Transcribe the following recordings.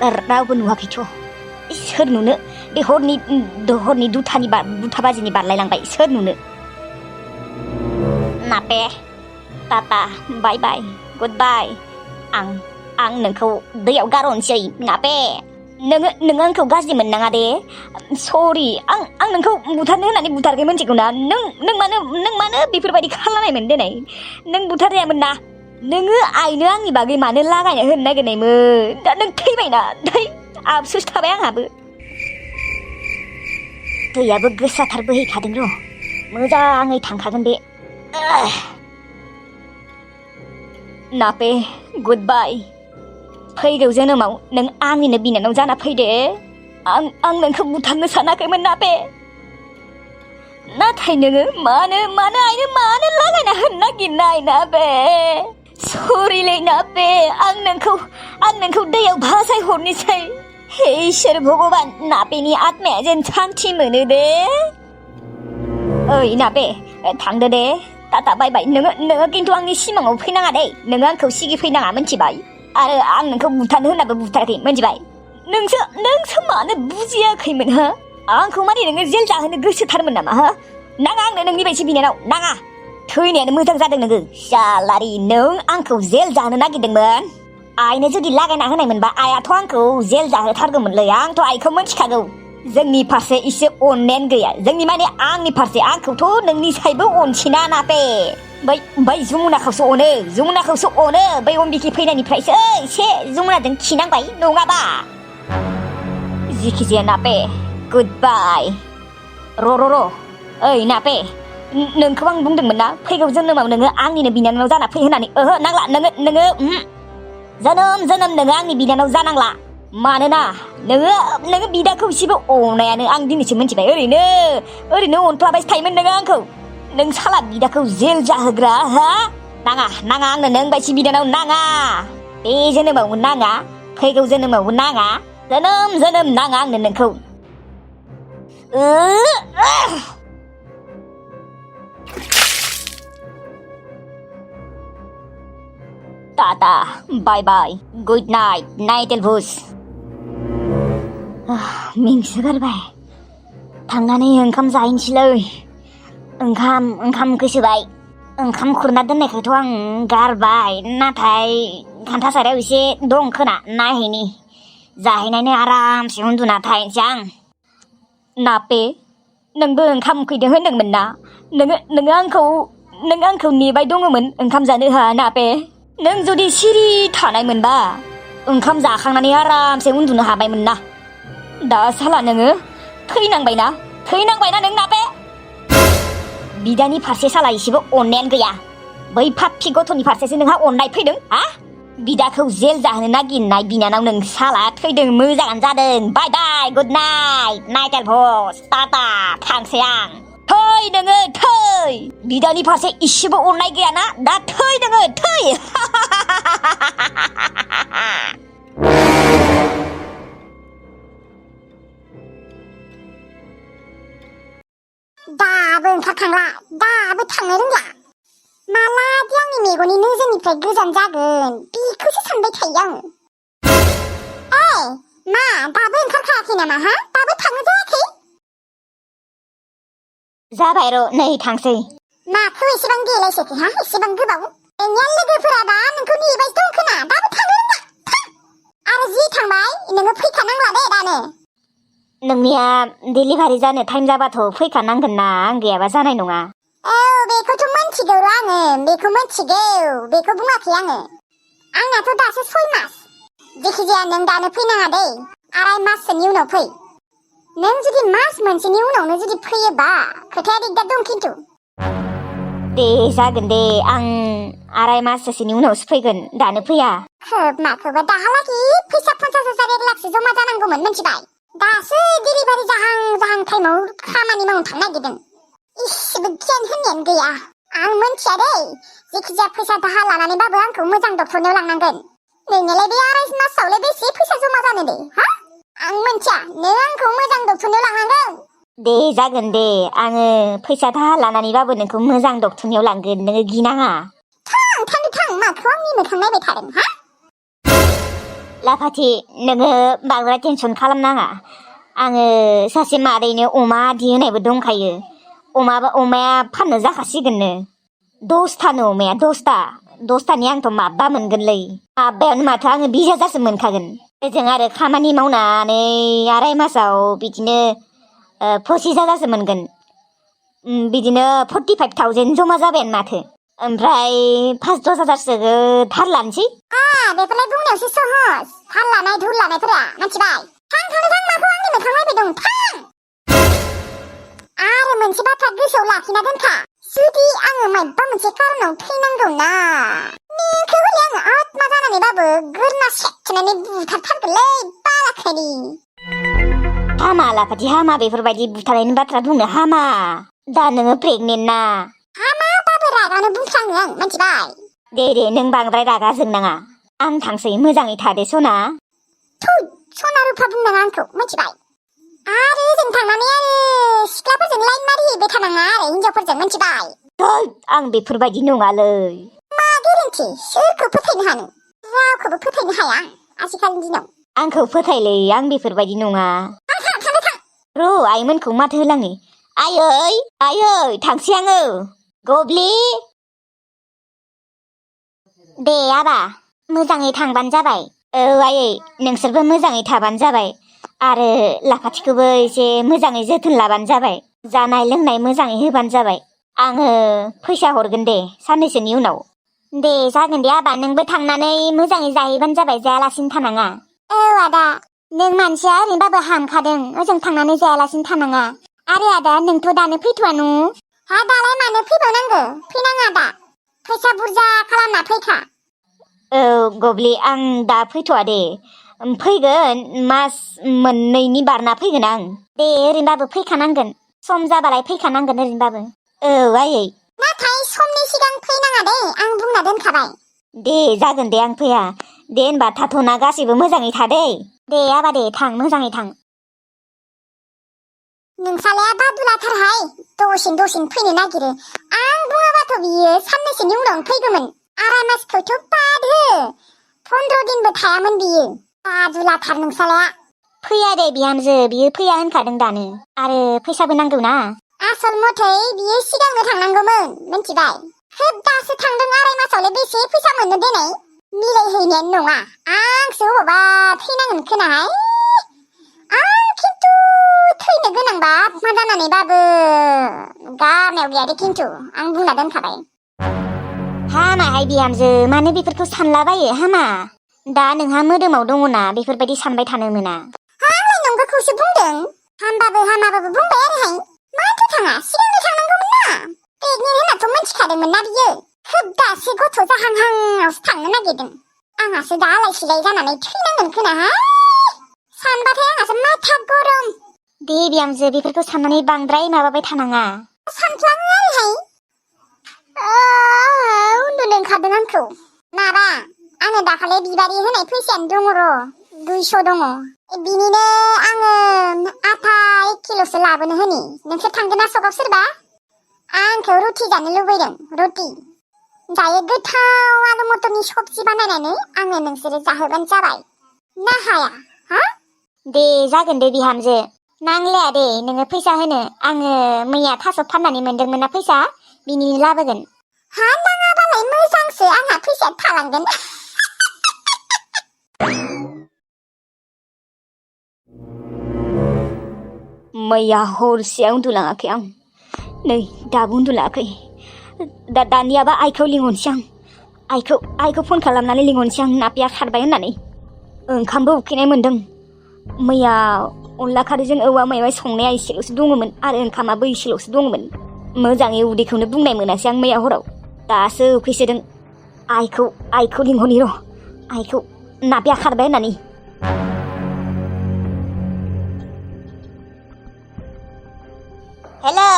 रावबो नुवाखैथ' सोर नुनो बे हरनि दुथाबाजिनि बारलायलांबाय सोर नुनो नापे टाटा बाय बाय गुड बाय आं नोंखौ दैयाव गारहरनोसै नापे नोङो आंखौ गाज्रि मोननाङा दे सरि आं नोंखौ बुथारनो होननानै बुथाराखै मिथिगौ ना नों मानो बेफोरबायदि खालामनायमोन दिनै नों बुथारजायामोन ना नोङो आइनो आंनि बागै मानो लागायनो होनो नागिरनायमोन दा नों थैबायना आफसुस थाबाय आंहाबो दैयाबो गोसाथार बोहैखादों र' मोजाङै थांखागोन बे नापे गुड बाय फैगौ जोनोमाव नों आंनिनो बिनानाव जाना फैदे आं नोंखौ बुथारनो सानाखैमोन नापे नाथाय नोङो मानो आइनो लागायना होनो नागिरनाय नापे सरिलै नापे आं नोंखौ दैयाव भासाय हरनोसै हे इसोर भगबान नापेनि आत्माया जेन सान्थि मोनो दे ओइ नापे थांदो दे टाटा बाय बाय नोङो खिन्थु आंनि सिमाङाव फैनाङा दे नोङो आंखौ सिगि फैनाङा मिथिबाय आरो आं नोंखौ बुथारनो होननाबो बुथाराखै मिथिबाय नोंसो मानो बुजियाखैमोन हो आंखौ माने नोङो जेल जाहोनो गोसोथारमोन नामा हो नाङा आंनो नोंनि बायदि बिनानाव नाङा थैनायानो मोजां जादों नोङो जालारि नों आंखौ जेल जाहोनो नागिरदोंमोन आइनो जुदि लागायना होनायमोनबा आइयाथ' आंखौ जेल जाहोथारगौमोनलै आंथ' आइखौ मिथिखागौ जोंनि फारसे इसे अननायानो गैया जोंनि माने आंनि फारसे आंखौथ' नोंनि सायबो अनसिना नापे बै जमुनाखौसो अनो बै अम्बिके फैनायनिफ्रायसो एसे जमुनाजों खिनांबाय नङाबा जिखिजाया नापे गुड बाय र' ओइ नापे नोंखौ आं बुंदोंमोन ना फैगौ जोनोमाव नोङो आंनिनो बिनानाव जाना फै होननानै ओहो नांला नोङो जोनोम नोङो आंनि बिनानाव जानांला मानोना नोङो बिदाखौ एसेबो अनायानो आं दिनैसो मिथिबाय ओरैनो अनख्लाबायसो थायोमोन नोङो आंखौ नों साला बिदाखौ जेल जाहोग्रा हा नाङा आंनो नों बायदि बिदानाव नाङा बे जोनोमावबो नाङा फैगौ जोनोमावबो नाङा जोनोम नाङा आंनो नोंखौ टाटा बाय बाय गुड नाइट एलभुस मेंसोगारबाय थांनानै ओंखाम जाहैनोसैलै ओंखाम गोसोबाय ओंखाम खुरना दोननायखौथ' आं गारबाय नाथाय खान्था सारायाव एसे दं खोना नायहैनि जाहैनानै आरामसे उन्दुना थाहैनोसै आं नापे नोंबो ओंखाम उखैदों होनदोंमोन ना नोङो आंखौ नेबाय दङमोन ओंखाम जानो हा नापे नों जुदि सिरि थानायमोनबा ओंखाम जाखांनानै आरामसे उन्दुनो हाबायमोन ना दा साला नोङो थैनांबायना नों नापे बिदानि फारसे साला एसेबो अननायानो गैया बै फाफि गथ'नि फारसेसो नोंहा अननाय फैदों हा बिदाखौ जेल जाहोनो नागिरनाय बिनानाव नों साला थैदों मोजाङानो जादों बाय बाय गुड नाइट एलभस टाटा थांसै आं थै नोङो थै बिदानि फारसे इसेबो अननाय गैयाना दा थै नोङो थै दाबो ओंखारखांला दाबो थांनो रोंला मालादि आंनि मेगननि नोजोरनिफ्राय गोजान जागोन बेखौसो सानबाय थायो आङो मा दाबो ओंखारखायाखै नामा हा दाबो थांनो जायाखै जाबाय र' नै थांसै माखौ एसेबां देलायसोखै हा एसेबां गोबाव नोंनिया लोगोफोरा दा नोंखौ नेबायसो दं खोना दाबो थांनो रोंला आरो जि थांबाय नोङो फैखानांला दे दानो नोंनिया डेलिभारि जानो टाइम जाबाथ' फैखानांगोन ना आं गैयाबा जानाय नङा औ बेखौथ' मिथिगौ र' आङो बेखौ बुङाखै आङो आंनाथ' दासो 6 मास जेखिजाया नों दानो फैनाङा दे 2.5 माससोनि उनाव फै नों जुदि मास मोनसेनि उनावनो जुदि फैयोबा खोथाया दिगदार दं खिन्थु दे जागोन दे आं 2.5 माससोनि उनावसो फैगोन दानो फैया माखौबा दाहालागि फैसा 50,000 1 लाखसो जमा जानांगौमोन मिथिबाय दासो डेलिभारि जाहां टाइमाव खामानि मावनो थांनो नागिरदों इसेबो गियान होननायानो गैया आं मिथिया दे जेखिजाया फैसा दाहार लानानैबाबो आंखौ मोजां डक्टरनाव लांनांगोन नोंनियालाय बे 2.5 मासावलाय बेसे फैसा जमा जानो दे हा आं मिथिया नों आंखौ मोजां डक्टरनाव लांनांगोन दे जागोन दे आङो फैसा दाहार लानानैबाबो नोंखौ मोजां डक्टरनियाव लांगोन नोङो गिनाङा थां माखौ आंनि मोखां नायबाय थादों हा लाफाथि नोङो बांद्राय टेनसन खालामनाङा आङो सासे मादैनो अमा आदि होनायबो दंखायो अमाया फाननो जाखासिगोननो 10थानो अमाया 10थानि आंथ' माबा मोनगोनलै माबायावनो माथो आङो 20,000सो मोनखागोन ओजों आरो खामानि मावनानै आराय मासाव बिदिनो 25,000सो मोनगोन बिदिनो 45,000 जमा जाबायानो माथो ओमफ्राय 5-10 हाजारसो धार लानोसै बेफोरलाय बुंनायावसो सहस धार लानाय धुर लानायफोरा मिथिबाय थां माखौ आंनि मोखां नायबाय दं थां आरो मोनसे बाथ्रा गोसोआव लाखिना दोनखा जुदि आङो माबा मोनसे कारनाव थैनांगौ ना नोंखौ हले आङो आत्मा जानानैबाबो गोरना सेबथेनानै बुथारथारगोनलै बाराखैनि हामा लाफाथि हामा बेफोरबायदि बुथारनायनि बाथ्रा बुंनो हामा दा नोङो प्रेगनेन्ट ना हामाबाबो रागानो बुंफ्लाङो आं मिथिबाय दे नों बांद्राय रागा जोंनाङा आं थांसै मोजाङै थादे सना थु सना रुफा बुंनाङा आंखौ मिथिबाय आरो जों थांनानै आरो सिख्लाफोरजों लाइन मारिहैबाय थानाङा आरो हिनजावफोरजों मिथिबाय आं बेफोरबायदि नङालै मा गेरेन्थि सोरखौ फोथायनो हानो रावखौबो फोथायनो हाया आं आजिखालिनि दिनाव आंखौ फोथायलै आं बेफोरबायदि नङा थां र' आइमोनखौ माथो होलाङो आयै थांसै आङो गब्लि दे आबा मोजाङै थांबानो जाबाय औ आयै नोंसोरबो मोजाङै थाबानो जाबाय आरो लाफाथिखौबो एसे मोजाङै जोथोन लाबानो जाबाय जानाय लोंनाय मोजाङै होबानो जाबाय आङो फैसा हरगोन दे साननैसोनि उनाव दे जागोन दे आबा नोंबो थांनानै मोजाङै जाहैबानो जाबाय जायालासिनो थानाङा औ आदा नों मानसिया ओरैनोबाबो हामखादों ओजों थांनानै जायालासिनो थानाङा आरो आदा नोंथ' दानो फैथ'वानो दालाय मानो फैबावनांगौ फैनाङा दा फैसा बुरजा खालामना फैखा औ गब्लि आं दा फैथ'वा दे फैगोन मास मोननैनि बारना फैगोन आं दे ओरैनोबाबो फैखानांगोन सम जाबालाय फैखानांगोन ओरैनोबाबो औ आयै नाथाय समनि सिगां फैनाङा दे आं बुंना दोनखाबाय दे जागोन दे आं फैया दे होनबा थाथ'ना गासैबो मोजाङै थादै दे आबा दे थां मोजाङै थां नोंसालाया बादुलाथारहाय दसेनो फैनो नागिरो आं बुङाबाथ' बियो साननैसोनि उनावनो फैगौमोन आराय मासखौथ' बाद हो 15 दिनबो थायामोन बियो बादुलाथार नोंसालाया फैया दे बिहामजो बियो फैया होनखादों दानो आरो फैसाबो नांगौ ना आसल मथै बियो सिगांनो थांनांगौमोन मिथिबाय खोब दासो थांदों आराय मासावलाय बेसे फैसा मोननो देनाय मिलायहैनायानो नङा आंसो अबावबा थैनांगोन खोनाहाय आं खिन्थु थैनो गोनांबा आत्मा जानानैबाबो गारनायाव गैया दे खिन्थु आं बुंना दोनखाबाय हामाहाय बिहामजो मानो बेफोरखौ सानलाबायो हामा दा नोंहा मोदोमाव दङना बेफोरबायदि सानबाय थानो मोना आंलाय नंगौखौसो बुंदों हामाबाबो बुंबाय आरोहाय माथो थाङा सिगांनो थांनांगौमोन ना प्रेगनेन्ट होननाथ' मिथिखादोंमोन ना बियो खोब दासो गथ' जाहांहांआवसो थांनो नागिरदों आंहासो दा आलाय सिलाय जानानै थैनांगोन खोनाहाय सानबाथाय आंहासो माथा गरम दे बिहामजो बेफोरखौ साननानै बांद्राय माबाबाय थानाङा सानफ्लाङो आरोहाय उन्दुनो ओंखारदों आंखौ माबा आङो दाखालि बिबारि होनाय फैसायानो दङ र' 200 दङ बिनिनो आङो आथा 1 किल'सो लाबोनो होनि नोंसोर थांगोन ना सकाव सोरबा आंखौ रुटि जानो लुबैदों रुटि दायो गोथाव आलु मटरनि सबजि बानायनानै आङो नोंसोरो जाहोबानो जाबाय ना हाया हा दे जागोन दे बिहामजो नांलाया दे नोङो फैसा होनो आङो मैया थास' फाननानै मोनदोंमोन ना फैसा बिनिनो लाबोगोन हा नाङाबालाय मोजांसो आंहा फैसाया थालांगोन मैया हरसेया उन्दुलाङाखै आं नै दाबो उन्दुलाङाखै दानियाबा आइखौ लिंहरनोसै आं आइखौ फन खालामनानै लिंहरनोसै आं नापिया खारबाय होननानै ओंखामबो उखैनाय मोन्दों मैया अनला खारैजों औवा मेवाइ संनाया एसेल'सो दङमोन आरो ओंखामाबो एसेल'सो दङमोन मोजाङै उदैखौनो बुंनाय मोनासै आं मैया हराव दासो उखैसोदों आइखौ लिंहरनि र' आइखौ नापिया खारबाय होननानै हेलौ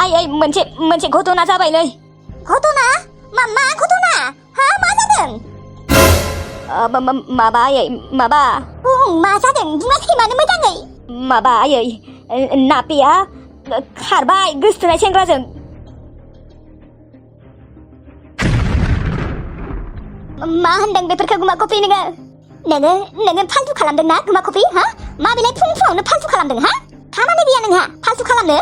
आइ मोनसे घटना जाबायलै घटना मा घटना हा मा जादों माबा आयै माबा बुं मा जादों बुङाखै मानो मोजाङै माबा आयै नापिया खारबाय गोसथोनाय सेंग्राजों मा होनदों बेफोरखौ गुमा कफि नोङो नोङो फाल्थु खालामदोंना गुमा कफि हा माबेलाय फुङावनो फाल्थु खालामदों हा खामानि गैया नोंहा फाल्थु खालामनो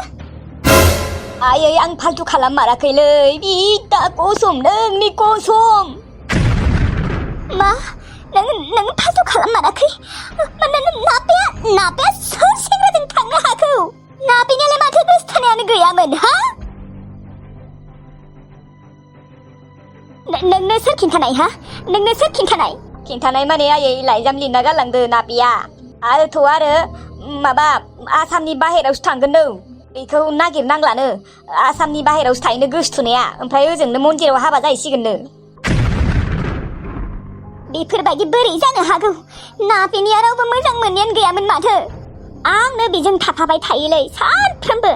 आयै आं फाल्थु खालाममाराखैलै बिदा कसम नोंनि कसम मा नों फाल्थु खालाममाराखै नापेया सोर सेंग्राजों थांनो हाखौ नापेनियालाय माथो गोसथोनायानो गैयामोन हा नोंनो सोर खिन्थानाय हा नोंनो सोर खिन्थानाय माने आयै लाइजाम लिरना गालांदो नापेया आरो माबा आसामनि बाहेरावसो थांगोननो बेखौ नागिरनांलानो आसामनि बाहेरावसो थाहैनो गोसथोनाया ओमफ्राय ओजोंनो मन्दिराव हाबा जाहैसिगोननो बेफोरबायदि बोरै जानो हागौ नापेनिया रावबो मोजां मोननायानो गैयामोन माथो आंनो बेजों थाफाबाय थायोलै सानफ्रोमबो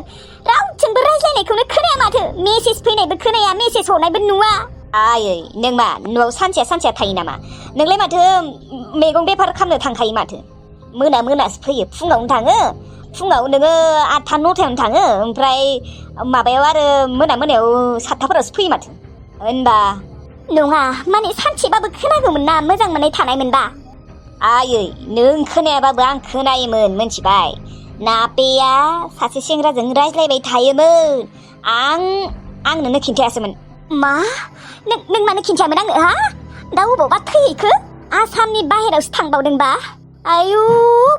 रावजोंबो रायज्लायनायखौनो खोनाया माथो मेसेज फैनायबो खोनाया मेसेज हरनायबो नुवा आयै नों मा न'आव सानसेया थायो नामा नोंलाय माथो मैगं बेफार खालामनो थांखायो माथो मोनासो फैयो फुङावनो थाङो फुङाव नोङो 8था 9थायावनो थाङो ओमफ्राय माबायाव आरो मोनायाव 7थाफोरावसो फैयो माथो होनबा नङा माने सानसेबाबो खोनागौमोन ना मोजां मोननाय थानायमोनबा आयै नों खोनायाबाबो आं खोनायोमोन मिथिबाय नापेया सासे सेंग्राजों रायज्लायबाय थायोमोन आं नोंनो खिन्थायासैमोन मा नों मानो खिन्थायामोन आंनो हा दा अबावबा थैहैखो आसामनि बाहेरावसो थांबावदोंबा आयु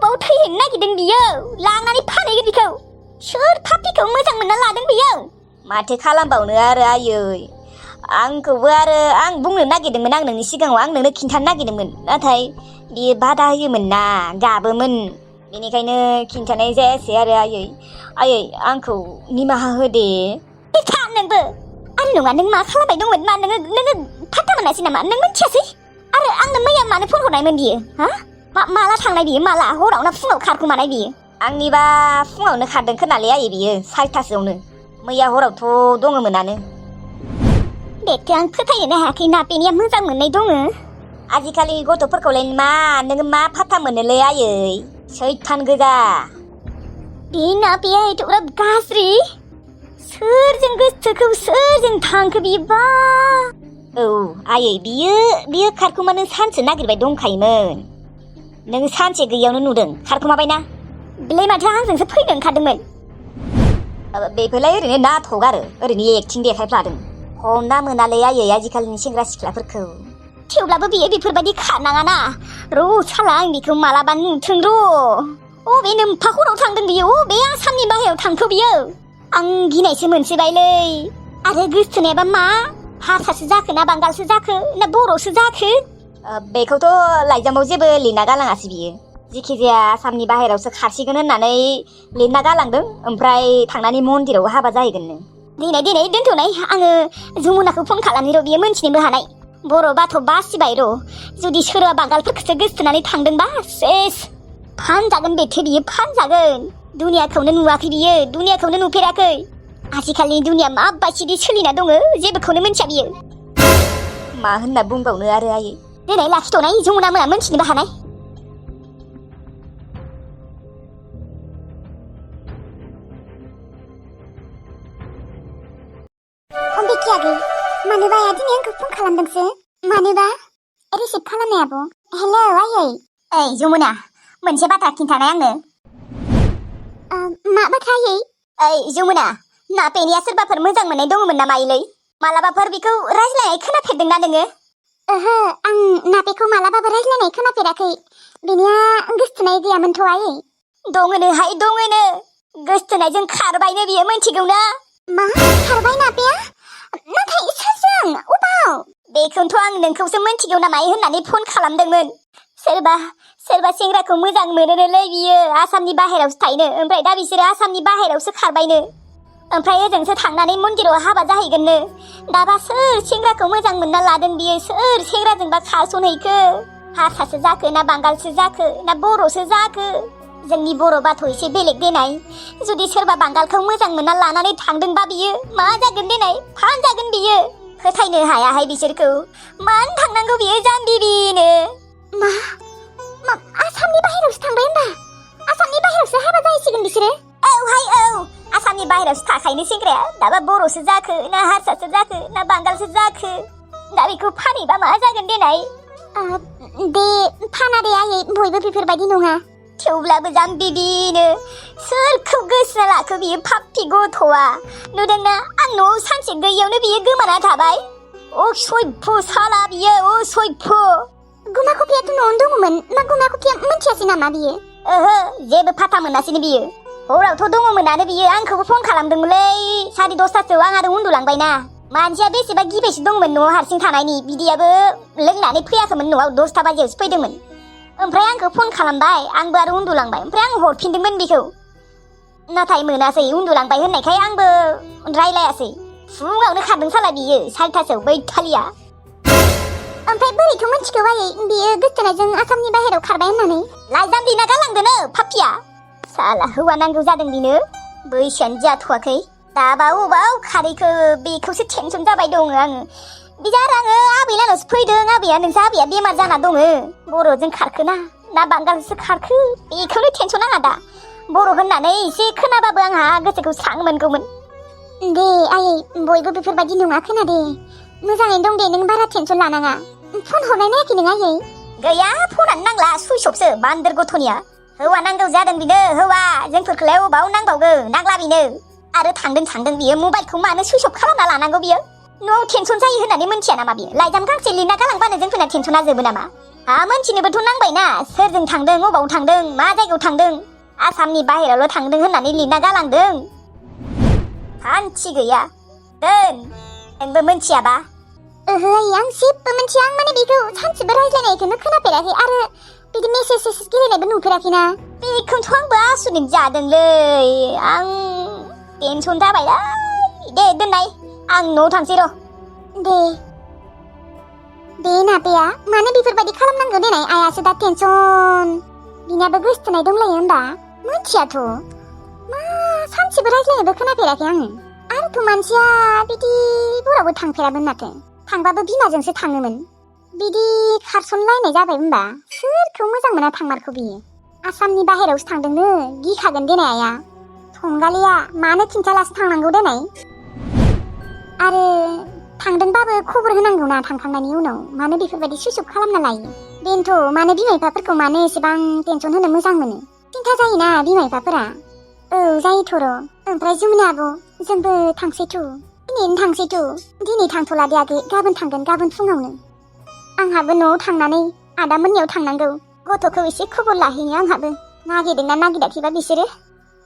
बाव थैहैनो नागिरदों बियो लांनानै फानहैगोन बिखौ सोर पापिखौ मोजां मोनना लादों बियो माथो खालामबावनो आरो आयै आंखौबो आरो आं बुंनो नागिरदोंमोन आं नोंनि सिगाङाव आं नोंनो खिन्थानो नागिरदोंमोन नाथाय बियो बादा होयोमोन ना गाबोमोन बेनिखायनो खिन्थानाय जायासै आरो आयै आंखौ निमाहा होदे नोंबो आरो नङा नों मा खालामबाय दंमोन मा नोङो फात्ता मोनासै नामा नों मिथियासै आरो आंनो मैया मानो फन हरनायमोन बियो हा माला थांनाय बियो माला हराव ना फुङाव खारखुमानाय बियो आंनिबा फुङावनो खारदों खोनालै आयै बियो 4थासोआवनो मैया हरावथ' दङमोनानो बेखौ आं फोथायनो हायाखै नापेनिया मोजां मोननाय दङ आजिखालि गथ'फोरखौलाय नोङो मा फात्ता मोनोलै आयै सैथान गोजा बे नापेया एथ'ग्राब गाज्रि सोरजों गोसोखौ सोरजों थांखो बिबा औ आयै बियो खारखुमानो सानसे नागिरबाय दंखायोमोन नों सानसे गैयावनो नुदों खारखुमाबायना बेलाय माथो आंजोंसो फैनो ओंखारदोंमोन बेफोरलाय ओरैनो नाटक आरो ओरैनो एक्टिं देखायफ्लादों हमना मोनालै आयै आजिखालिनि सेंग्रा सिख्लाफोरखौ थेवब्लाबो बियो बेफोरबायदि खारनाङाना र' साला आं बेखौ मालाबा नुथों र' अबे नोम्फा हराव थांदों बियो अबे आसामनि बाहेरायाव थांखो बियो आं गिनायसो मोनसोबायलै आरो गोसथोनायाबा मा हारसासो जाखो ना बांगालसो जाखो ना बर'सो जाखो बेखौथ' लाइजामाव जेबो लिरना गालाङासै बियो जिखिजाया आसामनि बाहेरायावसो खारसिगोन होननानै लिरना गालांदों ओमफ्राय थांनानै मन्दिराव हाबा जाहैगोननो दिनै दोनथ'नाय आङो जमुनाखौ फन खालामनि र' बियो मोनथिनोबो हानाय बर'बाथ' बासिबाय र' जुदि सोरबा बांगालफोरखौसो गोसथोनानै थांदोंबा सेस फानजागोन बेथो बियो फानजागोन दुनियाखौनो नुवाखै बियो दुनियाखौनो नुफेराखै आजिखालिनि दुनिया माबायदि सोलिना दङ जेबोखौनो मिन्थिया बियो मा होनना बुंबावनो आरो आयै दिनै लाखिथ'नाय जमुना मोना मोनथिनोबो हानाय अम्बिकाया गै मानोबा आया दिनै आंखौ फन खालामदोंसो मानोबा रिसिभ खालामनाय आब' हेलौ आयै ओइ जमुना मोनसे बाथ्रा खिन्थानाय आंनो मा बाथ्रा आयै ओइ जमुना नापेनिया सोरबाफोर मोजां मोननाय दङमोन नामा इलै मालाबाफोर बेखौ रायज्लायनाय खोनाफेरदोंना नोङो ओहो आं नापेखौ मालाबाबो रायज्लायनाय खोनाफेराखै बेनिया गोसथोनाय गैयामोनथ' आयै दङनो गोसथोनायजों खारबायनो बियो मिथिगौना मा खारबाय नापेया नाथाय सोरजों अबाव बेखौनोथ' आं नोंखौसो मिथिगौ नामा होननानै फन खालामदोंमोन सोरबा सेंग्राखौ मोजां मोनोनोलै बियो आसामनि बाहेरायावसो थायनो ओमफ्राय दा बिसोरो आसामनि बाहेरायावसो खारबायनो ओमफ्राय ओजोंसो थांनानै मन्दिराव हाबा जाहैगोननो दाबा सोर सेंग्राखौ मोजां मोनना लादों बियो सोर सेंग्राजोंबा खारसनहैखो हारसासो जाखो ना बांगालसो जाखो ना बर'सो जाखो जोंनि बर'बाथ' एसे बेलेग देनाय जुदि सोरबा बांगालखौ मोजां मोनना लानानै थांदोंबा बियो मा जागोन देनाय फानजागोन बियो फोथायनो हायाहाय बिसोरखौ मानो थांनांगौ बियो जाम्बिबिनो मा आसामनि बाहेरायावसो थांबाय होनबा आसामनि बाहेरायावसो हाबा जाहैसिगोन बिसोरो औ आसामनि बाहेरायावसो थाखायनो सेंग्राया दाबा बर'सो जाखो ना हारसासो जाखो ना बांगालसो जाखो दा बेखौ फानहैबा मा जागोन देनाय दे फाना दे आयै बयबो बेफोरबायदि नङा थेवब्लाबो जाम्बिदिनो सोरखौ गोसोना लाखो बियो पाप्पि गथ'आ नुदोंना आं न'आव सानसे गैयियावनो बियो गोमाना थाबाय असभ्य साला बियो असभ्य गुमा कफियाथ' न'आवनो दङमोन मा गुमा कफिया मिन्थियासै नामा बियो ओहो जेबो फाथा मोनासैनो बियो हरावथ' दङमोनानो बियो आंखौबो फन खालामदोंमोनलै 10:30सोआव आं आरो उन्दुलांबायना मानसिया बेसेबा गिबायसो दंमोन न'आव हारसिं थानायनि बिदियाबो लोंनानै फैयाखैमोन न'आव 10 बाजियावसो फैदोंमोन ओमफ्राय आंखौ फन खालामबाय आंबो आरो उन्दुलांबाय ओमफ्राय आं हरफिनदोंमोन बेखौ नाथाय मोनासै उन्दुलांबाय होननायखाय आंबो रायलायासै फुङावनो खारदों साला बियो 4:30सोआव बै थालिया ओमफ्राय बोरैथ' मिन्थिगौ आयै बियो गोसथोनायजों आसामनि बाहेरायाव खारबाय होननानै लाइजाम लिरना गालांदोनो पाप्पिया साला हौवा नांगौ जादों बिनो बैसोआनो जाथ'वाखै दाबा अबाव खारैखो बेखौसो टेनसन जाबाय दङ आङो बिजार आङो आबैलानावसो फैदों आबैया नोंसा आबैया बेमार जाना दङ बर'जों खारखोना ना बांगालजोंसो खारखो बेखौनो टेनसन आंहा दा बर' होननानै एसे खोनाबाबो आंहा गोसोखौ स्रां मोनगौमोन दे आयै बयबो बेफोरबायदि नङा खोनादे मोजाङैनो दं दे नों बारा टेनसन लानाङा फन हरनाय नायाखै नों आयै गैया फनानो नांला सुइस अफसो बान्दोर गथ'निया हौवा नांगौ जादों बिनो हौवा जोंफोरखौलाय अबाव नांबावगौ नांला बिनो आरो थांदों बियो मबाइलखौ मानो सुइस अफ खालामना लानांगौ बियो न'आव टेनसन जायो होननानै मिन्थिया नामा बियो लाइजाम गांसे लिरना गालांबानो जोंफोरना टेनसना जोबो नामा मिन्थिनोबोथ' नांबायना सोरजों थांदों अबाव थांदों मा जायगायाव थांदों आसामनि बाहेरायावल' थांदों होननानै लिरना गालांदों हान्थि गैया दोन नोंबो मिन्थियाबा ओहो आयै आं जेबो मिन्थिया आं माने बेखौ सानसेबो रायज्लायनायखौनो खोनाफेराखै आरो बिदि मेसेज गेलेनायबो नुफेराखैना बेखौथ' आंबो आसुरित जादोंलै आं टेनसन जाबायलै दे दोननाय आं न'आव थांसै र' दे नापेया मानो बेफोरबायदि खालामनांगौ देनाय आयासो दा टेनसन बिनाबो गोसथोनाय दंलायो होनबा मिन्थियाथ' मा सानसेबो रायज्लायनायबो खोनाफेराखै आङो आंथ' मानसिया बिदि बरावबो थांफेरामोन माथो थांबाबो बिमाजोंसो थाङोमोन बिदि खारसनलायनाय जाबाय होनबा सोरखौ मोजां मोना थांमारखौ बियो आसामनि बाहेरायावसो थांदोंनो गिखागोन देनाय आया थंगालिया मानो खिन्थालासो थांनांगौ देनाय आरो थांदोंबाबो खबर होनांगौना थांखांनायनि उनाव मानो बेफोरबायदि सुइस अफ खालामना लायो बेनोथ' मानो बिमा बिफाफोरखौ मानो एसेबां टेनसन होनो मोजां मोनो सिन्था जायोना बिमा बिफाफोरा औ जायोथ' र' ओमफ्राय जुमुना आब' जोंबो थांसैथ' दिनैनो थांसैथ' दिनै थांथ'ला दे आगै गाबोन थांगोन गाबोन फुङावनो आंहाबो न'आव थांनानै आदामोननियाव थांनांगौ गथ'खौ एसे खबर लाहैनो आंहाबो नागिरदोंना नागिराखैबा बिसोरो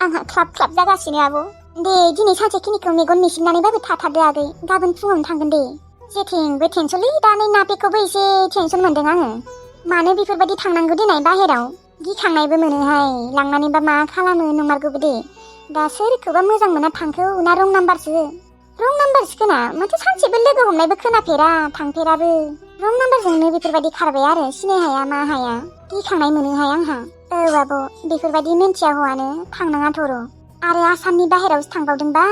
आंहा ख्लाब ख्लाब जागासिनो आब' दे दिनै सानसेखिनिखौ मेगन मिसिबनानैबाबो थाथारदो आगै गाबोन फुङावनो थांगोन दे जेथिंबो टेनसनलै दा नै नापेखौबो एसे टेनसन मोनदों आङो मानो बेफोरबायदि थांनांगौ देनाय बाहेराव गिखांनायबो मोनोहाय लांनानैबा मा खालामो नंमारगौबो दे दा सोरखौबा मोजां मोना थांखौ ना रं नाम्बारसो खोना माथो सानसेबो लोगो हमनायबो खोनाफेरा थांफेराबो रं नाम्बारजोंनो बेफोरबायदि खारबाय आरो सिनाय हाया मा हाया गिखांनाय मोनोहाय आंहा औ आब' बेफोरबायदि मिन्थिया हौवानो थांनाङाथ' र' आरो आसामनि बाहेरायावसो थांबावदोंबा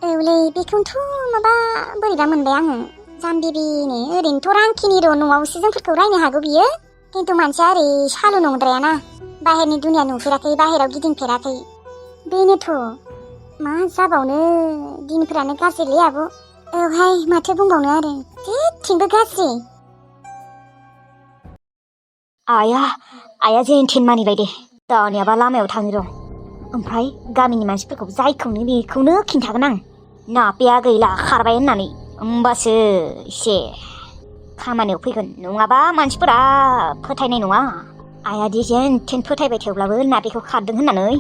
औलै बेखौनोथ' माबा बोरैबा मोनबाय आङो जाम्बिबिनो ओरैनोथ' रांखिनि र' न'आवसो जोंफोरखौ रायनो हागौ बियो खिन्थु मानसिया ओरै सालु नंद्रायाना बाहेरनि दुनिया नुफेराखै बाहेराव गिदिंफेराखै बेनोथ' मा जाबावनो दिनफोरानो गाज्रिलै आब' औहाय माथो बुंबावनो आरो जेथिंबो गाज्रि आया जेन थेन मानिबाय दे दानियाबा लामायाव थाङो र' ओमफ्राय गामिनि मानसिफोरखौ जायखौनो बेखौनो खिन्थागोन आं नापेया गैला खारबाय होननानै होमबासो एसे खामानियाव फैगोन नङाबा मानसिफोरा फोथायनाय नङा आयादि जेन थेन फोथायबाय थेवब्लाबो नापेखौ खारदों होननानै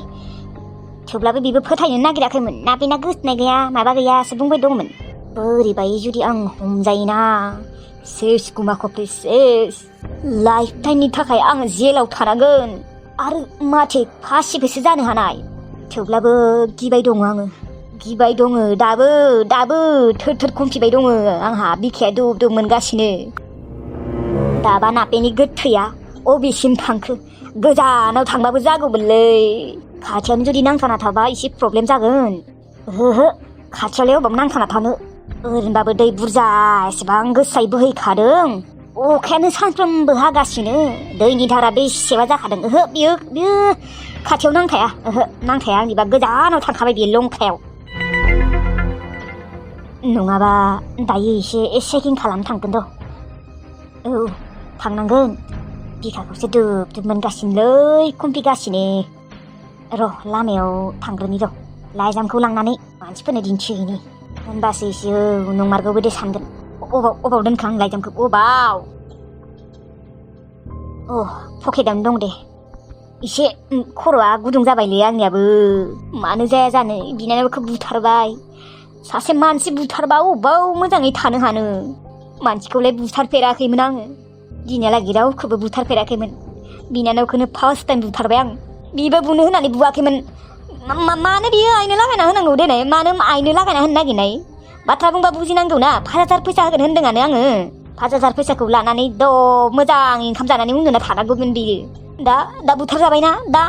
थेवब्लाबो बेबो फोथायनो नागिराखैमोन नापेना गोसोनाय गैया माबा गैयासो बुंबाय दंमोन बोरैबाय जुदि आं हमजायोना सेस गुमा खफ्रि सेस लाइफ टाइमनि थाखाय आं जेलाव थानांगोन आरो माथे फासिबोसो जानो हानाय थेवब्लाबो गिबाय दङ आङो गिबाय दङ दाबो थोर थोर खमफिबाय दङ आंहा बिखाया दुब दुब मोनगासिनो दाबा नापेनि गोथैया अबेसिम थांखो गोजानाव थांबाबो जागौमोनलै खाथियावनो जुदि नांथाना थाबा एसे प्रब्लेम जागोन ओहो खाथियावलाय अबाव नांथाना थानो ओरैनोबाबो दै बुरजा एसेबां गोसायै बोहैखादों अखायानो सानफ्रोमबो हागासिनो दैनि धारा बेसेबा जाखादों ओहो बियो खाथियाव नांथाया आंनिबा गोजानाव थांखाबाय बियो लंखायाव नङाबा दायो एसे चेकिं खालामनो थांगोन र' औ थांनांगोन बिखाखौसो दुब दुब मोनगासिनोलै खुमपिगासिनो र' लामायाव थांग्रोनि र' लाइजामखौ लांनानै मानसिफोरनो दिन्थिहैनि होनबासो एसे नंमारगौबो दे सानगोन अबाव दोनखो आं लाइजामखौ अबाव पकेटावनो दं दे एसे खर'आ गुदुं जाबायलै आंनियाबो मानो जाया जानो बिनानावखौ बुथारबाय सासे मानसि बुथारबा अबाव मोजाङै थानो हानो मानसिखौलाय बुथारफेराखैमोन आङो दिनैहालागै रावखौबो बुथारफेराखैमोन बिनानावखौनो फार्स्ट टाइम बुथारबाय आं बिबो बुनो होननानै बुवाखैमोन मानो बियो आइनो लागायना होनांगौ देनाय मानो आइनो लागायना होनो नागिरनाय बाथ्रा बुंबा बुजिनांगौ ना 5,000 फैसा होगोन होन्दोंआनो आङो 5,000 फैसाखौ लानानै मोजाङै ओंखाम जानानै उन्दुना थानांगौमोन बियो दा बुथार जाबायना दा